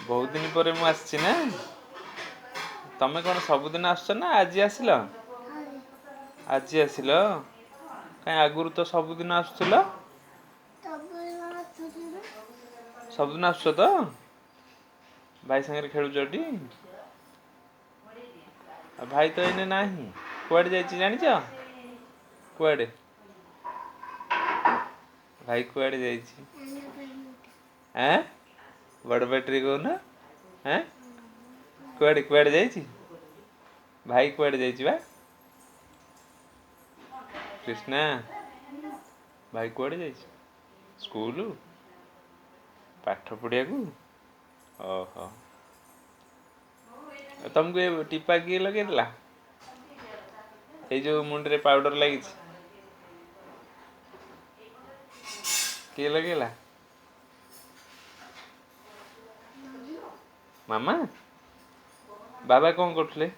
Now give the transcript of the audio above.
ବହୁତ ଦିନ ପରେ ମୁଁ ଆସିଛି ନା। ତମେ କଣ ସବୁଦିନ ଆସୁଛ ନା ଆଜି ଆସିଲ? ଆଜି ଆସିଲ? କାଇଁ ଆଗରୁ ତ ସବୁଦିନ ଆସୁଥିଲ? ସବୁଦିନ ଆସୁଛ ତ? ଭାଇ ସାଙ୍ଗରେ ଖେଳୁଛ ଟି? ଆଉ ଭାଇ ତ ଏଇନେ ନାହିଁ, କୁଆଡ଼େ ଯାଇଛି ଜାଣିଛ? କୁଆଡ଼େ ଭାଇ କୁଆଡ଼େ ଯାଇଛି? ଆଁ, ବଡ଼ ପାଟିରେ କହୁନ। ଆଁ, କୁଆଡ଼େ କୁଆଡ଼େ ଯାଇଛି ଭାଇ? କୁଆଡ଼େ ଯାଇଛି ବା? କୃଷ୍ଣା, ଭାଇ କୁଆଡ଼େ ଯାଇଛି? ସ୍କୁଲ ପାଠ ପଢ଼ିବାକୁ? ଓହୋ, ତମକୁ ଏ ଟିପା କିଏ ଲଗେଇଦେଲା? ଏଇ ଯୋଉ ମୁଣ୍ଡରେ ପାଉଡର ଲାଗିଛି, କିଏ ଲଗେଇଲା? ମାମା? ବାବା କଣ କରୁଥିଲେ?